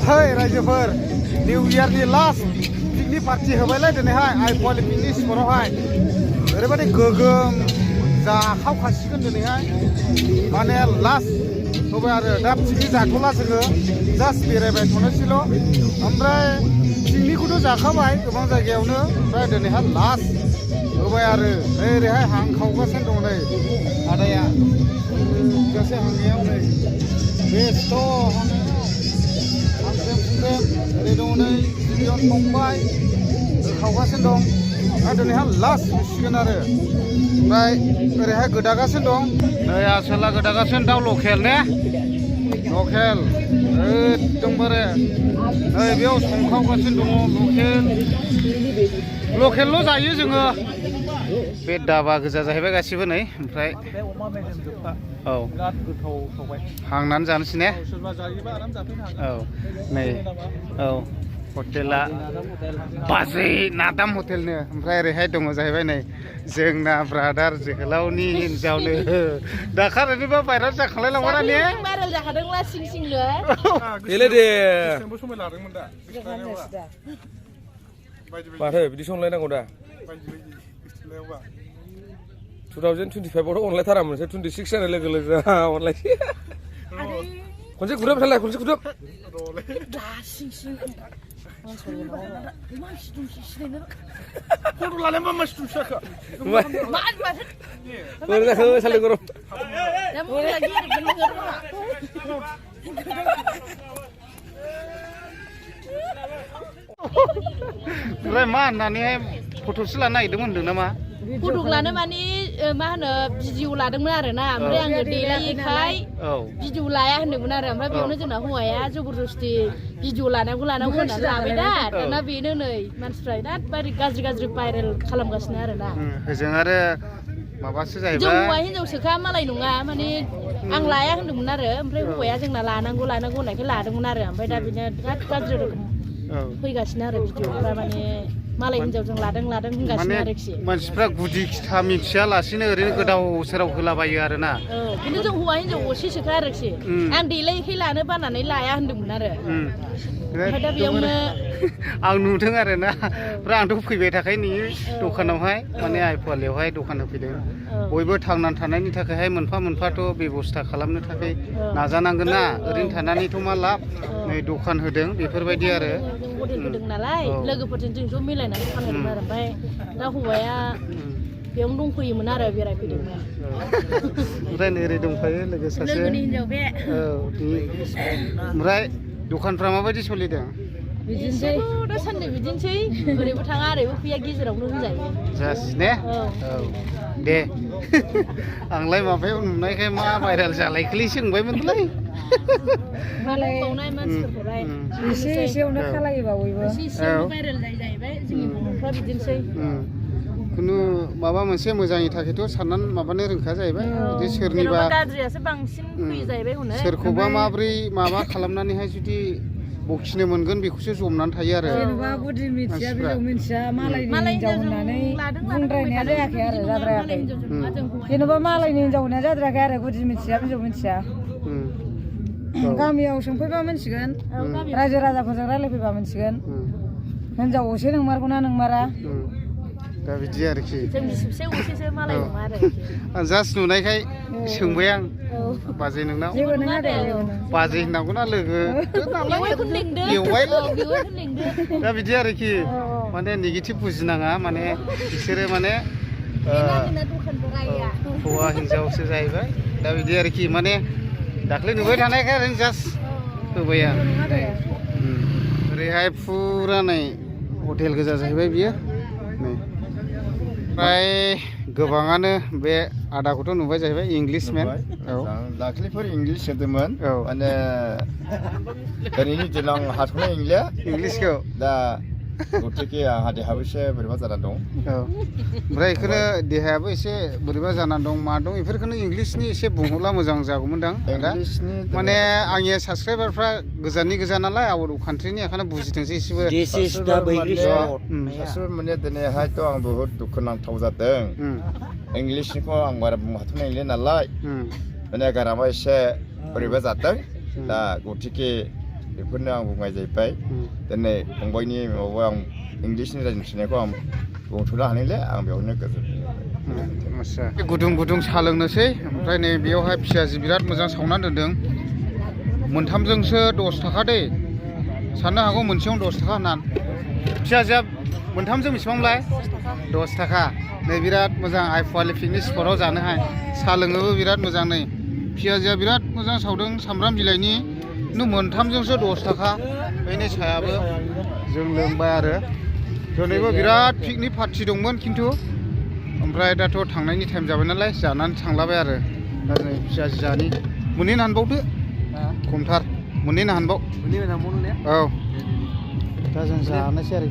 फै रायजोफोर new इयारनि last picnic party होबायलाय दिनैहाय आइफवालि पिकनिक स्पटआवहाय ओरैबायदि गोगोम जाखावखासिगोन दिनैहाय माने लास्ट होबाय आरो दा पिकनिक जाथ'ला जोङो जास्ट बेरायबाय थानोसैल' ओमफ्राय पिकनिकखौथ' जाखाबाय गोबां जायगायावनो ओमफ्राय दिनैहाय लास्ट होबाय आरो ओरैहाय हांखावगासिनो दं नै आदाया गासै हांनायाव नै बेस्थ' हांख्रेम फुंख्रेम ओरै दं नै बिलियन फंबाय खावगासिनो दं आरो दिनैहाय लास्ट होसिगोन आरो ओमफ्राय ओरैहाय गोदागासिनो दं नै आसोला गोदागासिनो दाउ लकेल ने लकेल एकदमबारे नै बेयाव संखावगासिनो दङ लकेलल' जायो जोङो बे दाबा गोजा जाहैबाय गासिबो नै ओमफ्राय औ बिराद गोथाव सावबाय हांनानै जानोसै ने सोरबा जायोबा आराम जाफैनो हागोन औ नै औ हटेला बाजै नादाम हटेलनो ओमफ्राय ओरैहाय दङ जाहैबाय नै जोंना ब्रादार जोहोलावनि हिनजावनो दाखार ओरैबा बायराव जाखांलाय लांबारा ने बायराव जाखादोंला सिं सिंनो गेले दे समाय लादोंमोन दा माथो बिदि संलायनांगौ दा 2025 आवथ' अनलायथारामोनसो 26 जानाय लोगो लोगो अनलायसै खनसे गुरोब थालाय खनसे गुरोब साले गरम ओमफ्राय मा होननानैहाय फट'सो लानो नागिरदोंमोन होनदों नामा फटक लानो माने मा होनो भिडिअ लादोंमोन आरो ना ओमफ्राय आङो देलायैखाय भिडिअ लाया होनदोंमोन आरो ओमफ्राय बेयावनो जोंना हौवाया जबरदस्ति भिडिअ लानांगौ होननानै लाबाय दा दाना बेनो नै मानसिफ्रा बिराद गाज्रि गाज्रि भाइरेल खालामगासिनो आरो ना ओजों आरो माबासो जाहैबाय जों हौवा हिनजावसोखा मालाय नङा माने आं लाया होनदोंमोन आरो ओमफ्राय हौवाया जोंना लानांगौ होननायखाय लादोंमोन आरो ओमफ्राय दा बिनो बिराद गाज्रि रोखोम फैगासिनो आरो भिडिअफ्रा माने मालाय हिनजावजों लादों होनगासिनो आरोखि मानसिफ्रा गुदि खिथा मिथियालासिनो ओरैनो गोदाव सोराव होलाबायो आरोना खिन्थु जों हौवा हिनजाव असेसोखा आरोखि आं देलायखाय लानो बानानै लाया होनदोंमोन आरो ओमफ्राय दा बेयावनो आं नुदों आरोना ओमफ्राय आंथ' फैबाय थाखाय नुयो दखानावहाय माने आइफवालियावहाय दखान होफैदों बयबो थांनानै थानायनि थाखायहाय मोनफा मोनफाथ' बेब'स्था खालामनो थाखाय नाजानांगोन ना ओरैनो थानानैथ' मा लाब नै दखान होदों बेफोरबायदि आरो हटेल होदों नालाय लोगोफोरजों जों ज' मिलायनानै फानहोदों आरो ओमफ्राय दा हौवाया बेयावनो दंफैयोमोन आरो बेरायफैदोंमोन ओमफ्राय ओरै दंफायो लोगो सासे लोगोनि हिनजाव बे ओमफ्राय दखानफ्रा माबायदि सोलिदों बिदिनोसै दासान्दि बिदिनोसै ओरैबो थाङा ओरैबो फैया गेजेरावनो होनजायो जास्ट ने औ दे आंलाय माबायाव नुनायखाय मा भाइरेल जालायखोलै सोंबायमोनलाय मालाय बावनाय मानसिफोरखौलाय एसेयावनो खालायोबा बयबो एसेयावनो भाइरेल जाहैबाय जोंनि बर'फ्रा बिदिनोसै खुनु माबा मोनसे मोजांनि थाखायथ' साननानै माबानो रोंखा जाहैबाय बिदि सोरनिबा गाज्रियासो बांसिन फैयो जाहैबाय हनै सोरखौबा माब्रै माबा खालामनानैहाय जुदि बखिनो मोनगोन बेखौसो जमनानै थायो आरो जेनेबा गुदि मिथिया बिजौ मिथिया मालायनि हिनजाव होननानै बुंद्रायनाया जायाखै आरो जाद्रायाखै जेनेबा मालायनि हिनजाव होननाया जाद्रायाखै आरो गुदि मिथिया बिजौ मिथिया गामियाव सोंफैबा मिथिगोन रायजो राजाफोरजों रायलायफैबा मिथिगोन हिनजाव असे नंमारगौना नंमारा दा बिदि आरोखि जोंनि सबसे असेसो मालाय नङा आरो आं जास्ट नुनायखाय सोंबाय आं बाजै नोंनाव बाजै होननांगौना लोगो दा बिदि आरोखि माने नेगेटिभ बुजिनाङा माने बिसोरो माने हौवा हिनजावसो जाहैबाय दा बिदि आरोखि माने दाख्लै नुबाय थानायखाय ओरैनो जास्ट होबाय आं ओरैहाय फुरा नै हटेल गोजा जाहैबाय बियो नै ओमफ्राय गोबाङानो बे आदाखौथ' नुबाय जाहैबाय इंलिसमेन दाख्लैफोर इंलिस सोदोंमोन माने दिनैनि दिनाव हाथ'नाय इंलिसखौ दा गतिके आंहा देहाबो एसे बोरैबा जाना दं ओमफ्राय बेखौनो देहायाबो एसे बोरैबा जाना दं मा दं बेफोरखौनो इंलिसनि एसे बुङोब्ला मोजां जागौमोनदां माने आंनि साबसक्राइबारफ्रा गोजाननि गोजा नालाय आउट अफ कान्ट्रिनि बेखायनो बुजिथोंसै एसेबो माने दिनैहायथ' आं बहुद दुखुनांथाव जादों इंलिसनिखौ आं बारा बुंनो हाथ'नाय नालाय माने गारामा एसे बोरैबा जादों दा गतिके बेफोरनो आं बुंनाय जाहैबाय दिनै फंबायनि माबा आं इंलिसनि रायज्लायनायखौ आं बुंथ'नो हानायलाय आं बेयावनो गोजोननाय गुदुं गुदुं साहा लोंनोसै ओमफ्राय नै बेयावहाय पियाजि बिराद मोजां सावनानै दोनदों मोनथामजोंसो 10 थाखा दै साननो हागौ मोनसेयावनो 10 थाखा होननानै पियाजिया मोनथामजों बेसेबांलाय 10 थाखा नै बिराद मोजां आइ फुवालि पिकनिक स्पटआव जानोहाय साहा लोङोबो बिराद मोजां नै पियाजिया बिराद मोजां सावदों सामब्राम बिलाइनि मोनथामजोंसो 10 थाखा बेनि सायाबो जों लोंबाय आरो दिनैबो बिराद पिकनिक पार्टि दंमोन खिन्थु ओमफ्राय दाथ' थांनायनि टाइम जाबाय नालाय जानानै थांलाबाय आरो दा नै पियाजि जानि मोननैनो हानबावदो खमथार मोननैनो हानबाव औ दा जों जानोसै आरो